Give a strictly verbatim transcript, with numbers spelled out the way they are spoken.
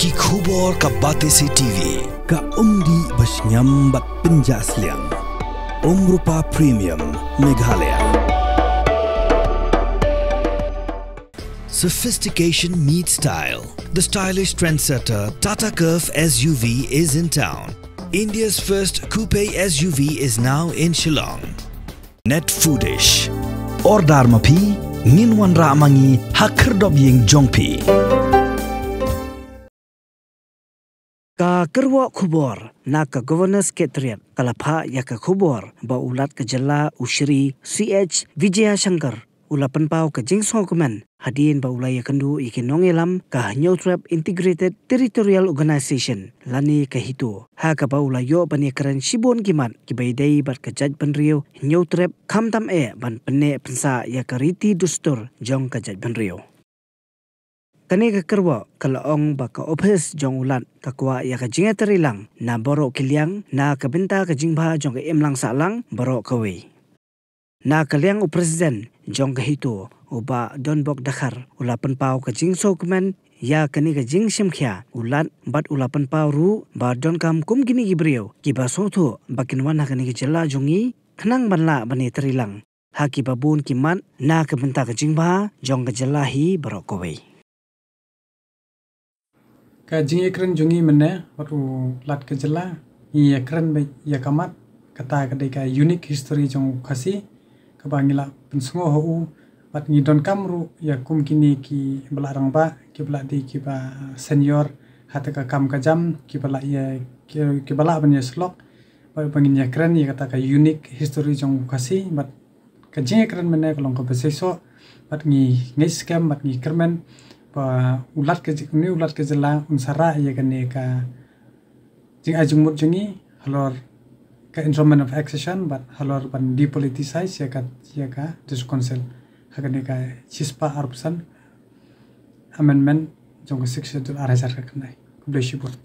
Ki khubor ka Batesi T V. Ka umdih ba shngiam bad pynjah sliang. Umrupa Premium, Meghalaya. Sophistication meets style. The stylish trendsetter Tata Curvv S U V is in town. India's first coupe S U V is now in Shillong. Net Foodish. Order ma phi, ngin wanrah ma ngi ha khyrdop ïing jong phi. Ka kyrwoh khubor na ka Governor Secretariat ka la phah ïa ka khubor ba u Lat ka jylla u Shri C H Vijayashankar u la pynpaw ka jingsngewkmen hadien ba u la ïakynduh ïa ki nongïalam ka Hynñiewtrep Integrated Territorial Organization lane ka HITO, ha kaba u la ïoh ban ïakren shibun ki mat kiba ïadei bad ka jaitbynriew Hynñiewtrep, khamtam eh ban pynneh pynsah ïa ka riti dustur jong ka jaitbynriew. Kane ka kyrwoh ka la ong ba ka ophis jong u Lat ka kwah ïa ka jingïatreilang na baroh ki liang na ka bynta ka jingbha jong ka imlang sahlang baroh kawei. Na ka liang u President jong ka HITO, u Bah Donbok Dkhar, u la pynpaw ka jingsngewkmen ïa kane ka jingshimkhia u Lat bad u la pynpaw ruh ba donkam kum kine ki briew kiba sngewthuh ba kin wan ha kane ka jylla jong ngi khnang ban lah ban ïatreilang ha kiba bun ki mat na ka bynta ka jingbha jong ka jylla hi baroh kawei. Ka jingïakren jong ngi mynne bad u Lat ka jylla, ngi ïakren beit ïa ka mat, kata ka dei ka unique history jong u Khasi kaba ngi la pynsngew ha u, bad ngi donkam ruh ïa kum kine kiba la rangbah, kiba la dei kiba senior ha kata ka kam ka jam, kiba la ïa, ki, kiba la ban ïa slok bad ba ngin ïakren ïa kata ka unique history jong u Khasi, bad ka jingïakren mynne ka long kaba seisoh, bad ngi ngeit skhem bad ngi kyrmen ba u Lat ka ji-, une u Lat ka jylla un sa rah ïa kane ka jingai jingmut jong ngi halor ka Instrument of Accession bad halor ban depoliticize ïa ka, ïa ka District Council ha kane ka shispah arphew san amendment jong ka Sixth Schedule ar hajar khatkhyndai. Khublei shibun.